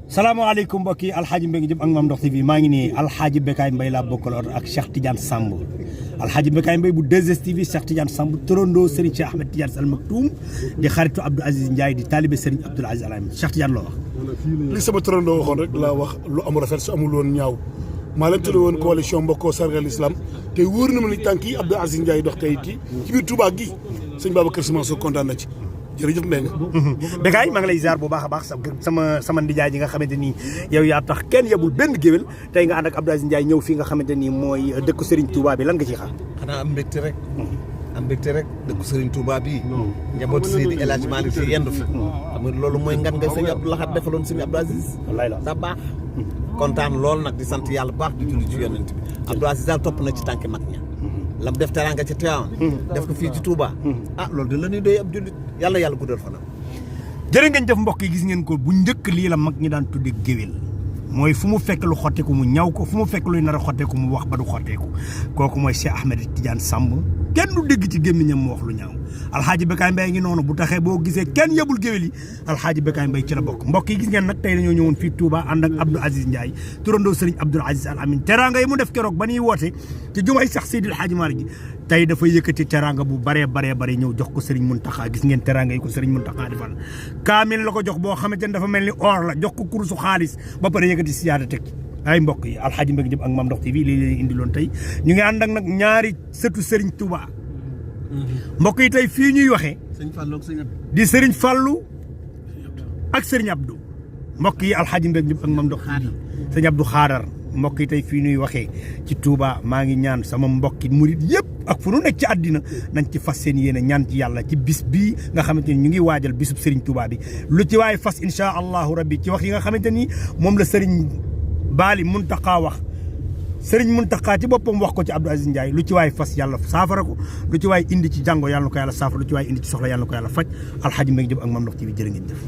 salaamaaleykum mbokk yi alxaaji Mbengue Diop ak Mame Ndokh TV maa ngi nii alxaaji Bécaye Mbaye laa bokkaloon ak Cheikh Tidiane Samb alxaaji Bécaye Mbaye bu 2STV Cheikh Tidiane Samb torondoo Serigne Cheikh Ahmed Tidiane Al Maktoum di xaritu Abdou Aziz Ndiaye di taalibe Serigne Abdoul Aziz Al Amine Cheikh Tidiane loo wax. li sama torondoo waxoon rek laa wax lu am rafet su amul woon ñaaw maa leen tuddee woon coalition Mbokkoo Sargal Islam te wóor na ma ni tànk yi Abdou Aziz Ndiaye dox tey ci biir Touba gi sëñ Babacar Sy Mansour kontaan na ci. jërëjëf Mbengue. Bécaye maa ngi lay ziar bu baax a baax sama ndijaay ji nga xamante ni yow yaa tax kenn yebul benn géwél tey nga ànd ak Abdou Aziz Ndiaye ñëw fii nga xamante ni mooy dëkku Serigne Touba bi lan nga ciy xaar. xanaa am mbégte rek. am mbégte rek dëkku Serigne Touba bii. njabootu Seydi El Hadji Malick Sy yendu fi. xam nga loolu mooy ngan nga sëñ Abdou Lahad defaloon sëñ Abdou Aziz. wallaay la da baax. kontaan lool nag di sant yàlla baax di julli ci yonent bi Abdou Aziz daal topp na ci tànki mag ña. lam def teraanga ci Tivaouane. def ko fii ci Touba. loolu de la ñuy doy ab jullit yàlla guddal fanam. jërë ngeen jëf mbokk yi gis ngeen ko bu njëkk lii la mag ñi daan tudde géwél mooy fu mu fekk lu xotteeku mu ñaw ko fu mu fekk luy nar a xotteeku mu wax ba du xotteeku kooku mooy Cheikh Ahmed Tidiane Samb kenn du dégg ci gémmiñam mu wax lu ñaaw alxaaji Bécaye Mbaye ngi noonu bu taxee boo gisee kenn yebul géwél yi alxaaji Bécaye Mbaye ci la bokk mbokk yi gis ngeen nag tey dañoo ñëwoon fii Touba ànd ak Abdou Aziz Ndiaye turandoo Serigne Abdoul Aziz Al Amine teraanga yi mu def keroog ba ñuy woote ci jumaay sax Seydil Hadji Malick gi tey dafa yëkkati teraanga bu baree ñëw jox ko Serigne Mountakha gis ngeen teraanga yi ko Serigne Mountakha defal kaamil la ko jox boo xamante ne dafa mel ni or la jox ko kurusu xaalis ba pare yëkkati siyaada teg ay mbokk yi alxaaji Mbengue Diop ak Mame Ndokh TV lii leen indi loon tey ñu ngi ànd ak nag ñaari sëtu Serigne Touba mbokk yi tey fii ñuy waxee di Serigne Fallou ak Serigne Abdou mbokk yi alxaaji Mbengue Diop ak Mame Ndokh TV Serigne Abdou Khadar mbokk yi tey fii ñuy waxee ci Touba maa ngi ñaan sama mbokki murit yëpp ak fu nu nekk ci àddina nañ ci fas seen yéene ñaan ci yàlla ci bis bii nga xamante ni ñu ngi waajal bisub Serigne Touba bi lu ci waaye fas incha allahu rabbi ci wax yi nga xamante ni moom la Serigne Baali Muntaqa wax Serigne Muntaqa ci boppam wax ko ci Abdou Aziz Ndiaye lu ci waay fas yàlla saafara ko lu ci waay indi ci jàngo yàlla na ko yàlla saafara lu ci waay indi ci soxla yàlla na ko yàlla faj alxaaji Mbengue Diop ak Mame Ndokh TV jërë ngeen jëf